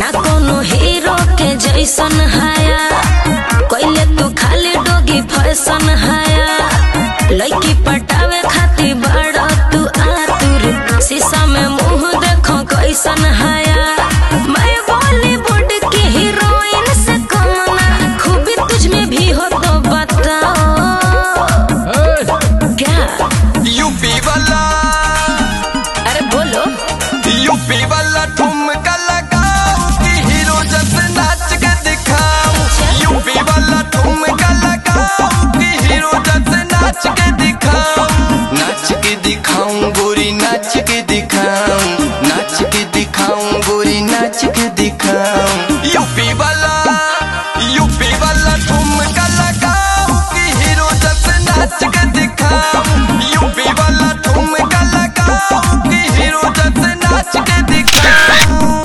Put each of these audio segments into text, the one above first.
ना कोनो हीरो के जैसन हाया, कोइले तू खाली डोगी फैशन हाया। लड़की पटावे खातिर बड़ा तू आतुर, शीशा में मुंह देखो कैसन हाया। मैं बॉलीवुड की हीरोइन से कम ना, खूबी तुझ में भी हो तो बताओ क्या। यूपी वाला, अरे बोलो। यूपी वाला ठुमका लगाओ कि हीरो जैसे नाच के दिखाओ। यूपी वाला ठुमका लगाओ कि हीरो जैसे नाच के दिखाओ। नाच के दिखाऊं गोरी नाच के दिखाऊं, नाच के दिखाऊं गोरी नाच के दिखाऊं। यूपी वाला, यूपी वाला ठुमका लगाओ कि हीरो जैसे नाच के दिखाओ। यूपी वाला ठुमका लगाओ कि हीरो जैसे नाच के दिखाओ।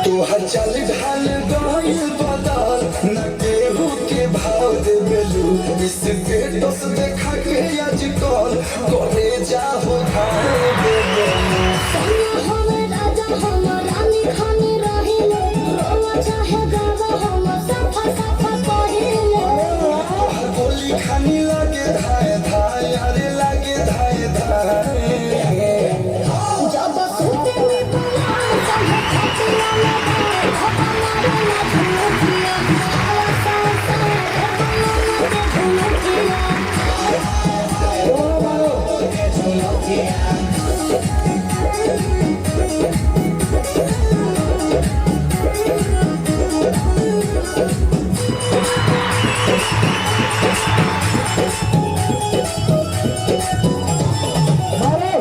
तोहर चल ढाल गइल बदल, न केहू के भाव देबेलू। इसके दस देखा के आजकल करे जाहो घाव देबेलू। तोहर गोली खानी लागे धाय धाय, अरे लागे धाय धाय।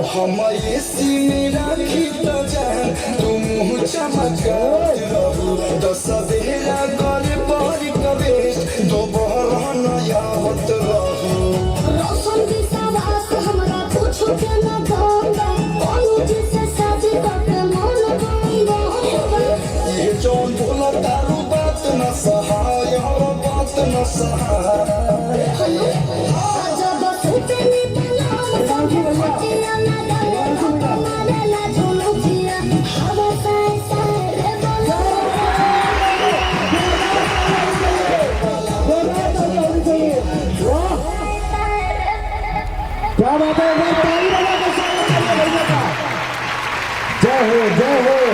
हम एसी में राखी त जान, तू मुँह चमकात रहू। तो सवेरा करे पर कबेश, दोपहर नया होत रहू। ये जौन बोला तारू बात न सहाय, और बात न सहाय। क्या बात है, एक बार ताली बजा के स्वागत करिए भैया का। जय हो, जय हो।